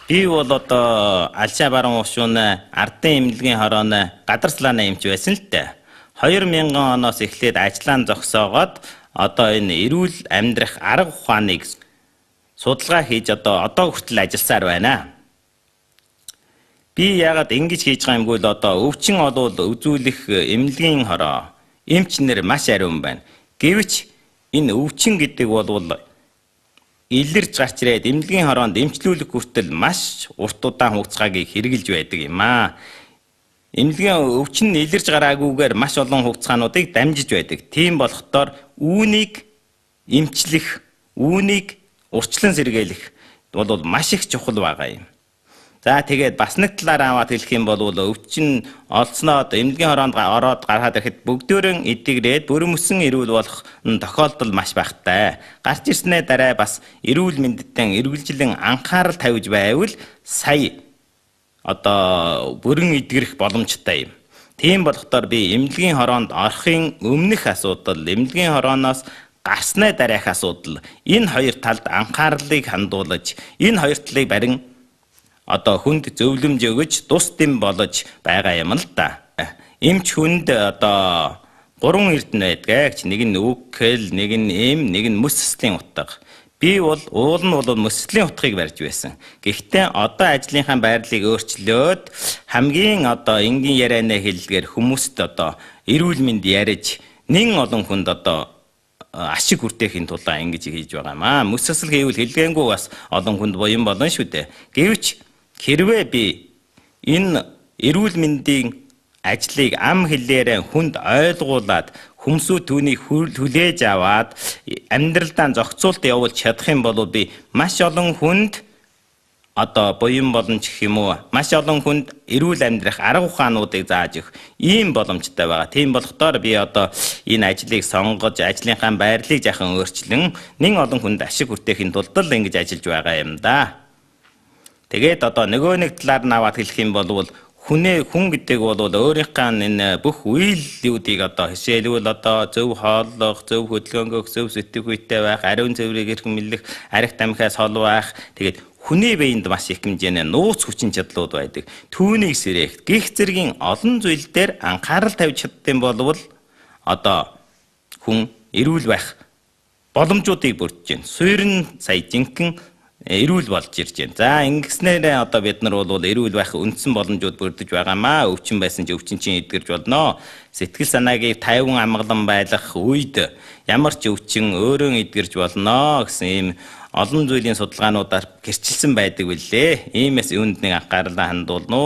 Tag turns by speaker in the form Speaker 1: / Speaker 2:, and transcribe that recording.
Speaker 1: Би бол одоо Алшаа баруун хушууны ардын эмнэлгийн хорооны гадар салааны эмч байсан л дээ. 2000 оноос эхлээд ажлаа зогсоогоод одоо энэ эрүүл амьдрах арга ухааныг судалгаа хийж одоо хүртэл ажилласаар байна. Би яагаад ингэж хийж байгаа юм бол одоо өвчин олвол үзүүлэх эмнэлгийн хороо эмч нэр маш ариун байна. Гэвч энэ өвчин гэдэг бол илэрч гарч ирээд эмнэлгийн хороонд эмчлүүлэх хүртэл маш урт удаан хугацааг хэрэгжилж байдаг юм аа. Эмнэлгийн өвчин нь илэрч гараагүйгээр маш олон хугацаануудыг дамжиж байдаг. Тийм болохоор үүнийг эмчлэх, үүнийг урьдчилан сэргийлэх бол маш их чухал байгаа юм. За тэгээд бас нэг талаар аваад хэлэх юм бол өвчин олсноо эмнэлгийн хороонд ороод гараад ирэхэд бүгдөөрөн эдгэрээд бүрэн мөсөн эрүүл болох тохиолдол маш багатай. Гарч ирснээ дараа бас эрүүл мэндэд эргэлжлэн анхаарал тавьж байвал сая одоо бүрэн эдгэрэх боломжтой юм. Тийм болохоор би эмнэлгийн хороонд орохын өмнөх асуудал, эмнэлгийн хорооноос гарсны дараах асуудал, энэ хоёр талд анхаарлыг хандуулж, энэ хоёр талыг барин одоо хүнд зөвлөмж өгөж тус дэм болж байгаа юм л да. Эмч хүнд одоо гурван эрдэнэ байдаг. Нэг нь үг хэл, нэг нь эм, нэг нь мөс сэслийн утга. Би бол уул нь бол мөс сэслийн утгыг барьж байсан. Гэхдээ одоо ажлынхаа байрлалыг өөрчлөөд хамгийн одоо энгийн ярианы хэллэгээр хүмүүст одоо эрүүл мэнд ярьж нэн олон хүнд одоо ашиг хүртээхийн тулд ингэж хийж байгаа юм аа. Мөс сэсэл хийвэл хэлгээнгүй бас олон хүнд буян болно шүү дээ. Гэвч хэрвээ би энэ эрүүл мэндийн ажлыг ам хэлээрээ хүнд ойлгуулад хүмүүсүүд түүнийг хүлээж аваад амьдралдаа зохицуулт явуулж чадах юм бол би маш олон хүнд одоо буян боломж гэх юм уу, маш олон хүнд эрүүл амьдрах арга ухаануудыг зааж өгөх ийм боломжтой байгаа. Тийм болохоор би одоо энэ ажлыг сонгож ажлынхаа байрлалыг жаахан өөрчлөн нэн олон хүнд ашиг хүртээхийн тулд л ингэж ажиллаж байгаа юм да. Тэгээд одоо нөгөө нэг талаар нь аваад хэлэх юм бол хүн гэдэг бол өөрийнхөө энэ бүх үйлдэлүүдийг одоо жишээлбэл одоо зөв хооллох, зөв хөдөлгөөнгөх, зөв сэтгэхүйтэй байх, ариун цэврийг эрхэмлэх, арх тамхиас хол байх. Тэгээд хүний биед маш их хэмжээний нууц хүчин чадлууд байдаг. Түүнийг сэрээх гих зэргийн олон зүйл дээр анхаарал тавьж чаддсан болвол одоо хүн эрүүл байх боломжуудыг бүрдэж байна. Суурин сая жинхэнэ эрүүл болж ирж байна. За ингэснээрээ одоо бид нар бол эрүүл байх үндсэн боломжууд бүрдэж байгаамаа. Өвчин байсан ч өвчин чинь эдгэрж болно. Сэтгэл санааг тайван амгалан байлгах үед ямар ч өвчин өөрөө эдгэрж болно гэсэн ийм олон зүйлийн судалгаануудаар гэрчилсэн байдаг билээ. Иймээс үүнд нэг анхаарлаа хандуулна уу.